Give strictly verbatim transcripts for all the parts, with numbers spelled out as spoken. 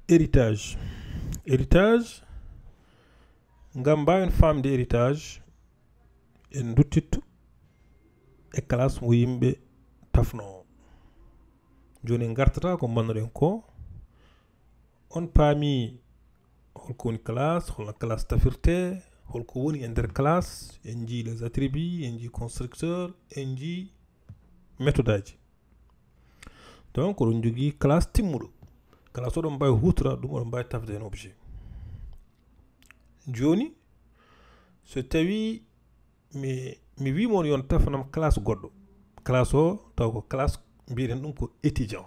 Héritage. Héritage, ngam mbaawen faamde héritage, en nduttitto e classe mo yimɓe tafnoo. Jooni en ngartata ko mbannoɗen ko, on paami holko woni classe, holno classe tafirte, holko woni e nder classe, en njii les attributs, en njii constructeur, en njii méthode aji. Donc, oɗon njogii classe timmuɗo. Classe oɗon mbaawi huutora ɗum, oɗon mbaawi tafde heen objet. Jooni, so tawii mi, mi wii mon yon tafnam classe goɗɗo. Classe o, taw ko classe, mbiyen ɗum ko étudiant.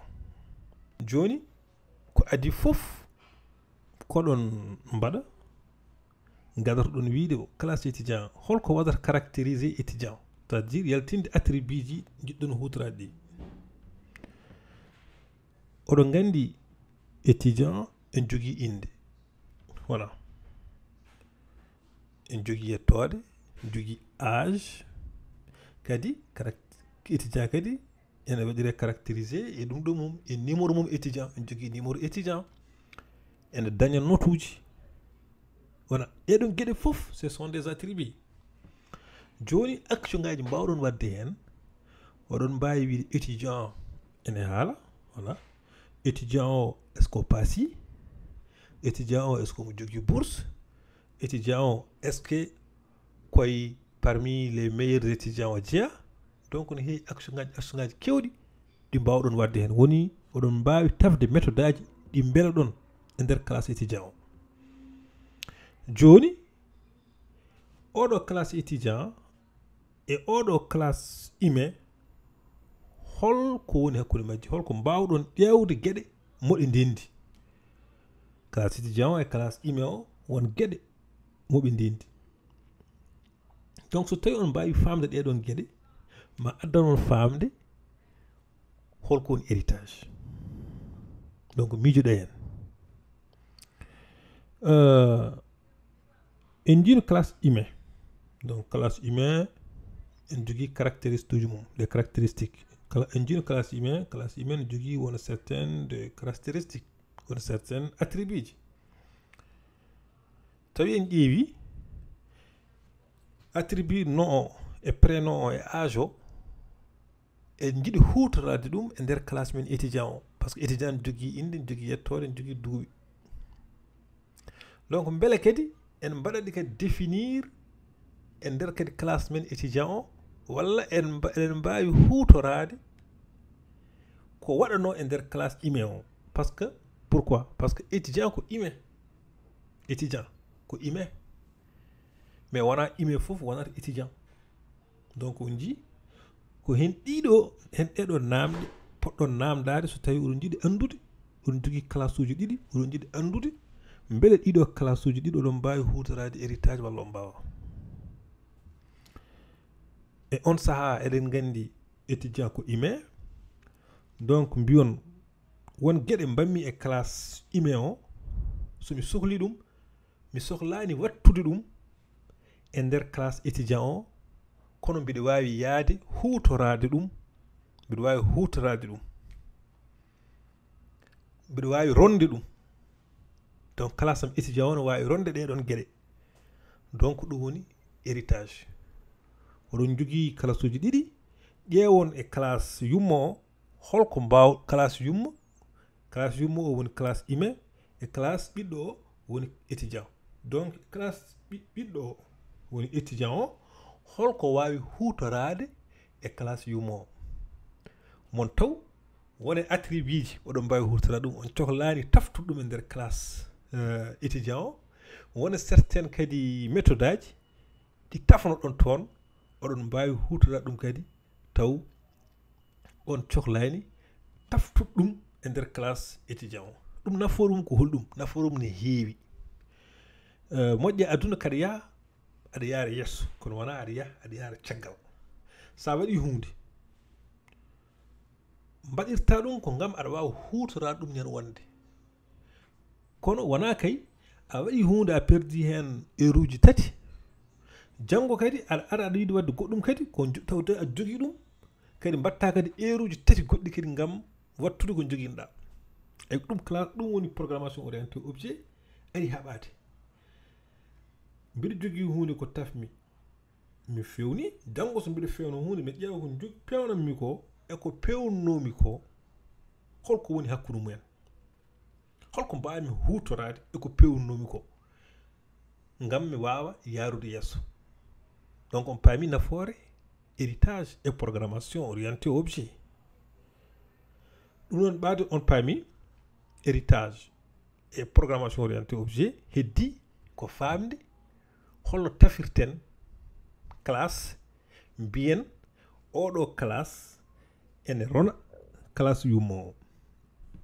Jooni, ko adii fof, ko ɗon mbaɗa, gadata ɗon wiide ko classe étudiant, holko waɗata caractériser étudiant, c'est-à-dire yaltinde attribut ji njiɗɗon huutoraade ɗi. Oɗon nganndi étudiant en jogii innde. Voilà. En jogii yettoode, en jogii âge. Kadi, caract-, étudiant kadi, ene waɗiree caractérisé e ɗum ɗo mum, e numéro mum étudiant. En jogii numéro étudiant. Ene daña notuuji. Wona, ɗee ɗoon geɗe fof, ce sont des attributs. Jooni, action ngaji mbaawɗon waɗde heen, oɗon mbaawi wiide étudiant ene haala, voilà. Étudiant o, est-ce que o paasi? Étudiant o, est-ce que omo jogii bourse? Étudiant o, est-ce que koye parmi les meilleurs étudiants o jeyaa? Donc, no heewi action ngaji, action ngaji keewɗi ɗi mbaawɗon waɗde heen. Woni, oɗon mbaawi tafde méthode aji ɗi mbeloɗon e nder classe étudiant o. Jooni, oɗo classe étudiant e oɗo classe humain, holko woni hakkunde majji? Holko mbaawɗon ƴeewde geɗe moɗe ndenndi? Classe étudiant o e classe humain o, won geɗe moɓe ndenndi. Donc, so tawi on mbaawi faamde ɗee ɗoon geɗe, ma addan on faamde holko woni héritage. Donc, miijoɗen heen. Euh, en njiino classe humain. Donc, classe humain, en jogii caractéristiques uji mum, les caractéristiques. Kala, en njiino classe humain, classe humaine jogii won certaines de caractéristiques, won certaines attributs ji. Tawi en ƴeewi attribut nom o e prénom o e âge o, en njiɗi huutoraade ɗum e nder classe men étudiant o. Parce que étudiant ne jogii innde, ne jogii yettoode, ne jogii duuɓi. Donc, mbele kadi en mbaɗa ɗi kadi définir e nder kadi classe men étudiant o, walla en mba-, eɗen mbaawi huutoraade ko waɗanoo e nder classe humain o. Parce que, pourquoi? Parce que étudiant ko humain. Étudiant ko humain. Mais wonaa humain fof wonata étudiant. Donc, on njii ko heen ɗiɗo, heen ɗeɗo naamɗe poɗɗon naamndaade so tawi oɗon njiɗi anndude, oɗon njogii classe uji ɗiɗi, oɗon njiɗi anndude mbele ɗiɗo classe uji ɗiɗi oɗon mbaawi huutoraade héritage walla on mbaawaa. E on sahaa, eɗen nganndi étudiant ko humain. Donc, mbiyon won geɗe mbaɗmi e classe humain o, so mi sohli ɗum, mi sohlaani waɗtude ɗum e nder classe étudiant o, kono mbiɗo waawi yahde huutoraade ɗum, mbiɗo waawi huutoraade ɗum, mbiɗo waawi ronde ɗum. Donc, classe am étudiant o no waawi ronde ɗee ɗoon geɗe. Donc, ɗum woni héritage. Oɗon njogii classe uji ɗiɗi, ƴeewon e classe yumma o, holko mbaaw-, classe yumma, classe yumma o woni classe humain, e classe ɓiɗɗo o woni étudiant. Donc, classe ɓi-, ɓiɗɗo o woni étudiant o, holko waawi huutoraade e classe yumma o? Mon taw wone attribut ji, oɗon mbaawi huutoraade ɗum, on cohlaani taftude ɗum e nder classe, euh, étudiant o. Wone certaines kadi méthode aji ɗi tafnoɗon toon, oɗon mbaawi huutoraade ɗum kadi, taw on cohlaani taftude ɗum e nder classe étudiant o. Ɗum nafoore mum ko holɗum? Nafoore mum ne heewi. Euh, moƴƴa aduna kaɗa yaha, aɗa yaara yeeso, kono wonaa aɗa yaha, aɗa yaara caggal. Sa waɗi huunde, mbaɗirta ɗum ko ngam aɗa waawa huutoraade ɗum ñande wonde. Kono wonaa kay a waɗi huunde, a perdi heen heure uji tati. Janngo kadi aɗa ara aɗa yiɗi waɗde goɗɗum kadi, ko tawde a jogii ɗum kadi, mbaɗta kadi heure uji tati goɗɗi kadi ngam wattude ko njoginɗa. E ɗum classe, ɗum woni programmation orientée objet ari haɓaade. Mbiɗa jogii huunde ko tafmi, mi fewni. Janngo so mbiɗa fewna huunde, mi ƴeewa ko jog pewnanmi ko e ko pewnnomi ko, holko woni hakkunde mumen, holko mbaawmi huutoraade e ko pewnnomi ko, ngam mi waawa yaarude yeeso. Donc on paami nafoore héritage e programmation orientée objet. Ɗum noon, ɓaade on paami héritage e programmation orientée objet, heddi ko faamde holno tafirten classe, mbiyen oɗo classe ene rona classe yumma o.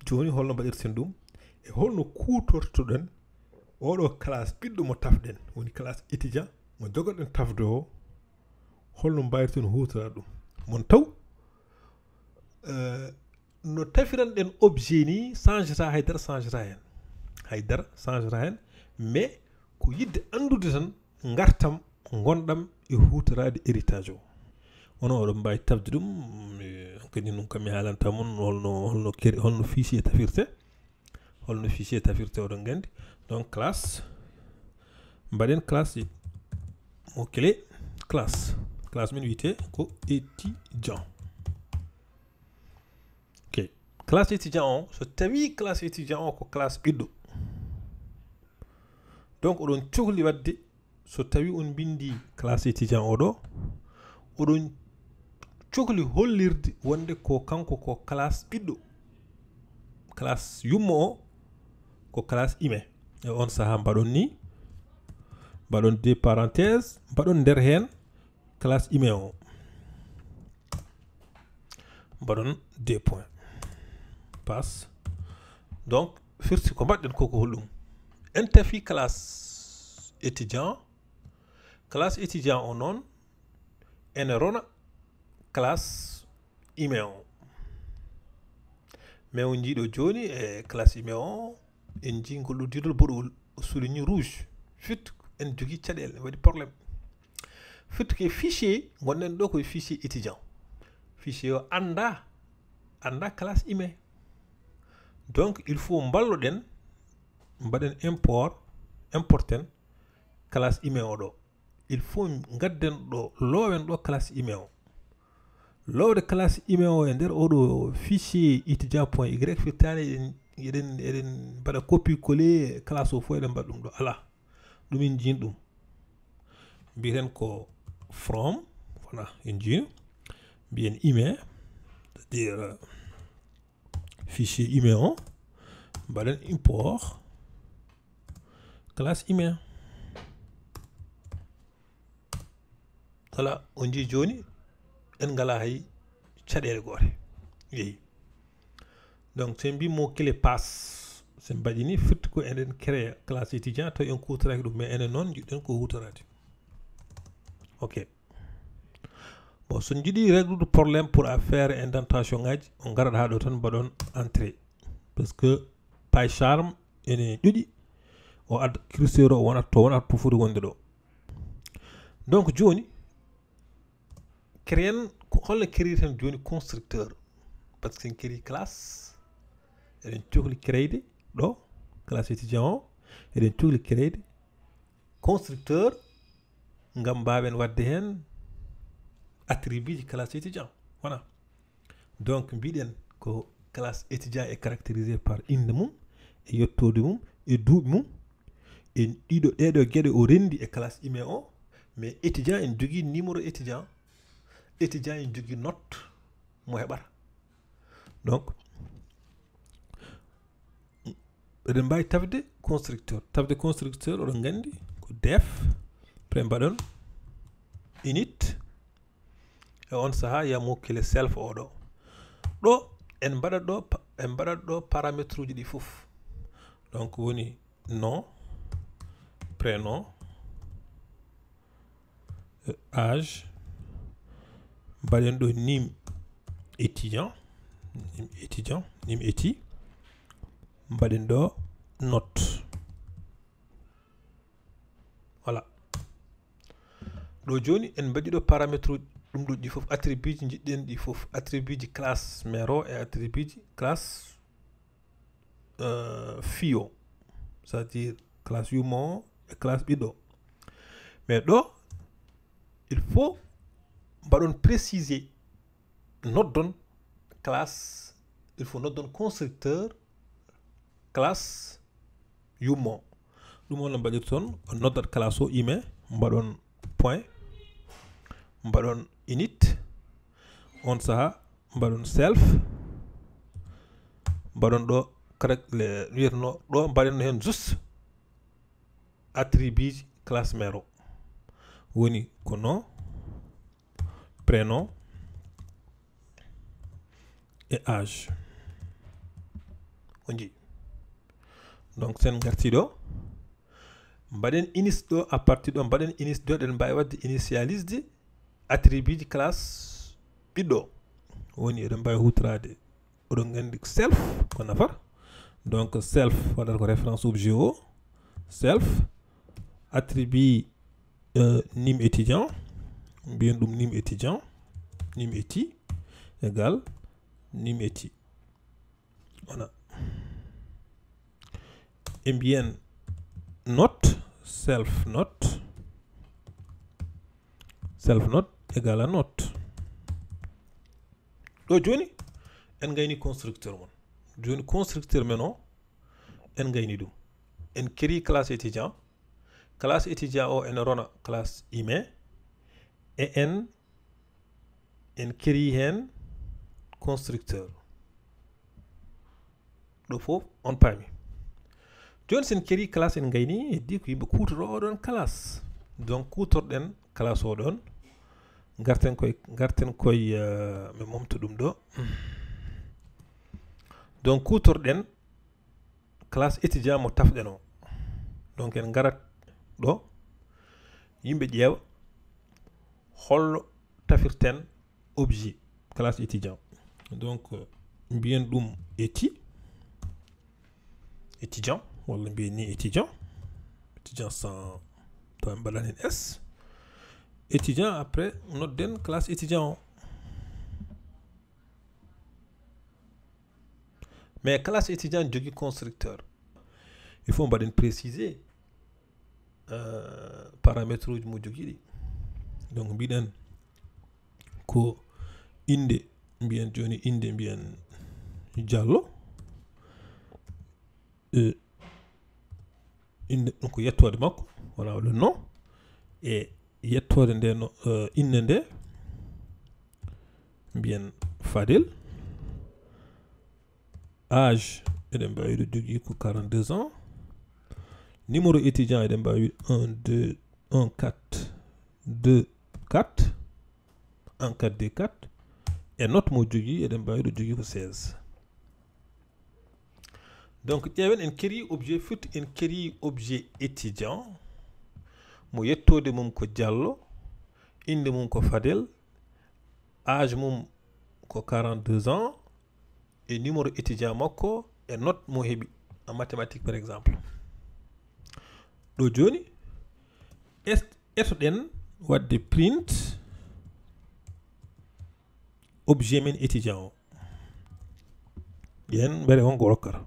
Jooni holno mbaɗirten ɗum e holno kuutortoɗen oɗo classe ɓiɗɗo mo tafɗen, woni classe étudiant mo jogoɗen tafde o, holno mbaawirten huutoraade ɗum? Mon taw eh, no tafiranɗen objet ni changeta, haydara changeta heen, haydara changeta heen, mais ko yidde anndude tan ngartam ngonɗam e huutoraade héritage o. Kono oɗon mbaawi tafde ɗum, eh, kadi ɗum kam mi haalanta mon holno, holno kere, holno fichier tafirte, holno fichier tafirte, oɗon nganndi. Donc classe, mbaɗen classe, mot clé classe, classe min wiyetee ko étudiant. Ok, classe étudiant o, so tawi classe étudiant o ko classe ɓiɗɗo, donc oɗon cohli waɗde, so tawi on mbindi classe étudiant oɗo, oɗon cohli hollirde wonde ko kanko ko classe ɓiɗɗo, classe yumma o ko classe ime. E on saha mbaɗon ni, mbaɗon deux parenthèses, mbaɗon nder heen classe ime o, mbaɗon deux points, passe. Donc firti ko mbaɗɗen ko, ko holɗum? En tafi classe étudiant, classe étudiant o noon ene rona classe ime o. Mais on njiiɗo jooni e classe ime o, en njii ngol ɗo diidol boɗowol, o souligne rouge. Firti en jogii caɗeele, waɗi problème. Firti ko e fichier ngonɗen ɗo, ko e fichier étudiant. Fichier o annda, annda classe ime. Donc il faut mballoɗen, mbaɗen import, importen classe ime o ɗo. Il faut ngadden ɗo, loowen ɗo classe ime o. Lowde classe ime o e nder oɗo fichier étudiant point y, firtaani eɗen, eɗen, eɗen mbaɗa copier coller classe o fof, eɗen mbaɗa ɗum ɗo. Alaa, ɗum en njiin ɗum. Mbiyen ko from, voilà, en njiin. Mbiyen ime, c'est-à-dire, euh, fichier ime o, mbaɗen import classe ime. Voilà, on njii jooni en ngalaa hay caɗeele goote. Yehi. Donc so en mbii mot clé passe, so en mbaɗi ni, firti ko eɗen créer classe étudiant, tawi en kuutoraaki ɗum, mais enen noon njiɗɗen ko huutoraade. Ok. Bon, so en njiɗi résoudre problème pour a faire indentation ngaji, on ngarat haa ɗo tan mbaɗon entrée. Parce que PyCharm ene ƴoƴi, o adda curseur o, o wonat to, wonat to foti wonde ɗo. Donc jooni, créen ko, holno créirten jooni constructeur? Parce que en créi classe, eɗen cohli créer ɗo classe étudiant o, eɗen cohli créer constructeur ngam mbaawen waɗde heen attribut ji classe étudiant. Voilà. Donc mbiɗen ko classe étudiant est caractérisé par innde mum, e yettoode mum, e duuɓi mum. E ɗiɗo, ɗeɗo geɗe o renndi e classe ime o, mais étudiant en jogii numéro étudiant, étudiant en jogii note mo heɓata. Donc eɗen mbaawi tafde constructeur. Tafde constructeur, oɗon nganndi ko def, après mbaɗon init. E on saha ya mot clé self oɗo. Ɗo en mbaɗat ɗo pa-, en mbaɗat ɗo paramétre uji ɗi fof. Donc woni nom, prénom, euh, âge, mbaɗen ɗo nim étudiant, nim étudiant, nim éti, mbaɗen ɗo note. Ɗo joni en mbaɗi ɗo paramétre uji ɗum ɗo ɗi fof, attribut ji jiɗɗen ɗi fof, attribut ji classe mère o e attribut ji classe euh, fille o, c'est-à-dire classe yumma o e classe ɓiɗɗo. Mais ɗo il faut mbaɗon préciser, noddon classe, il faut noddon constructeur classe yumma o. Ɗum on no mbaɗirton, on noddat classe o ime, mbaɗon point, mbaɗon init, on saha mbaɗon self, mbaɗon ɗo correct le wiyatno ɗo, mbaɗen heen juste attribut classe mère o, woni ko nom, prénom et âge. On jii. Donc sen ngarti ɗo, mbaɗen inis ɗo, à partir ɗo mbaɗen inis ɗo, ɗen mbawi wadde initialisde attribut ji classe ɓiɗɗo. Woni eɗen mbawi hutorade, oɗon gandi self ko nafata. Donc self waɗata ko référence objet o, self attribut euh, nim étudiant, mbiyen ɗum nim étudiant, nim éti égal nim éti. Voilà. E mbiyen note, self note, self note égal à note. Ɗo joni en gayni constructeur mon. Joni constructeur men o en gayni ɗum. En créé classe étudiant. Classe étudiant o ene rona classe ime. E en en créé heen constructeur. Ɗo fof on paami. Joni sen créé classe en gayni, heddi ko yimɓe kuutoroo oɗon classe. Donc kuutorɗen classe o ɗon. Garten koye, garten koye, euh, mi momta ɗum ɗo. Donc kuutorɗen classe étudiant mo tafɗen o. Donc en ngarat ɗo, yimɓe ƴeewa holno tafirten objet classe étudiant. Donc euh, mbiyen ɗum éti, étudiant, walla mbiyen ni étudiant, étudiant sans, taw en mbaɗani heen s. Étudiant, après nodden classe étudiant o. Mais classe étudiant jogii constructeur. Il faut mbaɗen préciser euh, paramétre uji mo jogii ɗi. Donc mbiɗen ko innde, mbiyen joni innde, mbiyen Diallo. E innde ɗum ko yettoode makko, wona le nom. E yettoode nde no, euh, innde nde mbiyen Fadel. Âge, eɗen mbawi ɗo jogii ko quarante-deux ans. Numéro étudiant, eɗen mbawi un deux un quatre deux quatre, un quatre deux quatre. E note mo jogii, eɗen mbawi ɗo jogii ko seize. Donc ƴeewen, en créé objet, firti en créé objet étudiant mo yettoode mum ko Diallo, innde mum ko Fadel, âge mum ko quarante-deux ans, e numéro étudiant makko, e note mo heɓi en mathématique par exemple. Ɗo joni est- etoɗen wadde print objet men étudiant o. Yen mbere on ko rokkata.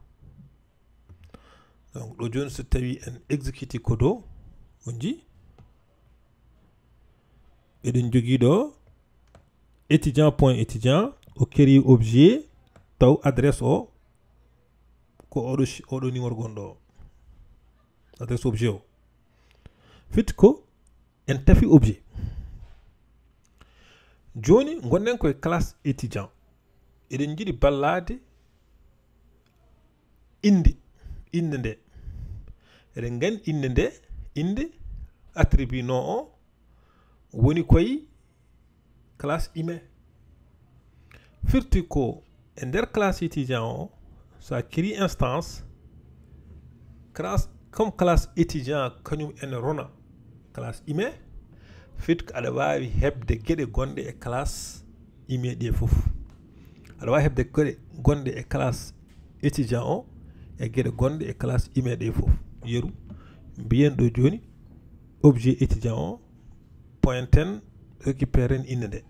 Donc ɗo joni so tawi en exécuté code o, on jii eɗen jogii ɗo étudiant point étudiant, o créé objet, taw adresse o ko oɗo chi- oɗo numéro gonɗo o, adresse objet o. Firti ko en tafi objet. Joni gonɗen koye classe étudiant, eɗen jiɗi ballade innde, innde nde. Eɗen gandi innde nde, innde attribut nom o woni koye classe ime. Firti ko e nder classe étudiant o, sa créé instance, classe, comme classe étudiant kañum ene rona classe ime, firti ko aɗa wawi heɓde geɗe gonɗe e classe ime ɗe fof. Aɗa wawi heɓde geɗe gonɗe e classe étudiant o e geɗe gonɗe e classe ime ɗe fof. Yeru, mbiyen ɗo joni objet étudiant o, Pointen, récupéren innde nde,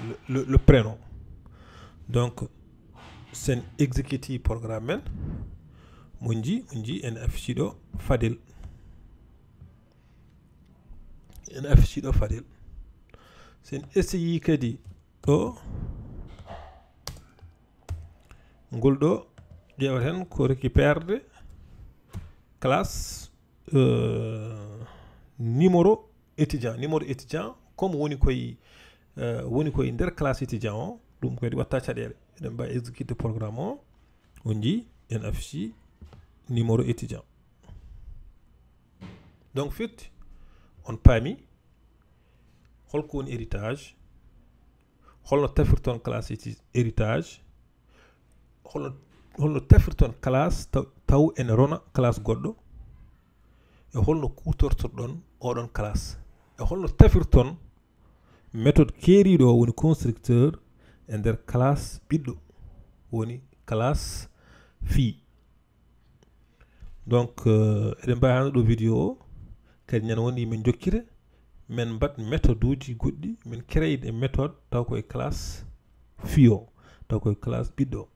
le, le, le prénom. Donc sen exécuti programme men, mo jii mo jii en affici ɗo Fadel. En affici ɗo Fadel. Sen essayi kadi ɗo, ngol ɗo ƴeewata hen ko récupérde classe, euh, numéro étudiant. Numéro étudiant comme woni koye, euh, woni koye nder classe étudiant o, ɗum kadi watta caɗeele. Eɗen mbawi exécuter programme o, on jii en affici numéro étudiant. Donc firti on paami holko woni héritage, holno tafirton classe éti- héritage, holno holno tafirton classe taw, taw ene rona classe goɗɗo, e holno kuutortoɗon oɗon classe, e holno tafirton méthode keeriɗo o woni constructeur e nder classe ɓiɗɗo, woni classe fii. Donc euh, eɗen mbawi hano ɗo vidéo o kadi ñande woni min jokkita, min mbaɗa méthode uji goɗɗi, min créer des méthodes taw koye classe fii o, taw koye classe ɓiɗɗo o.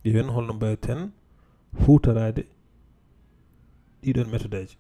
Ƴeewen holno mbawten huutoraade ɗiɗon méthode aji.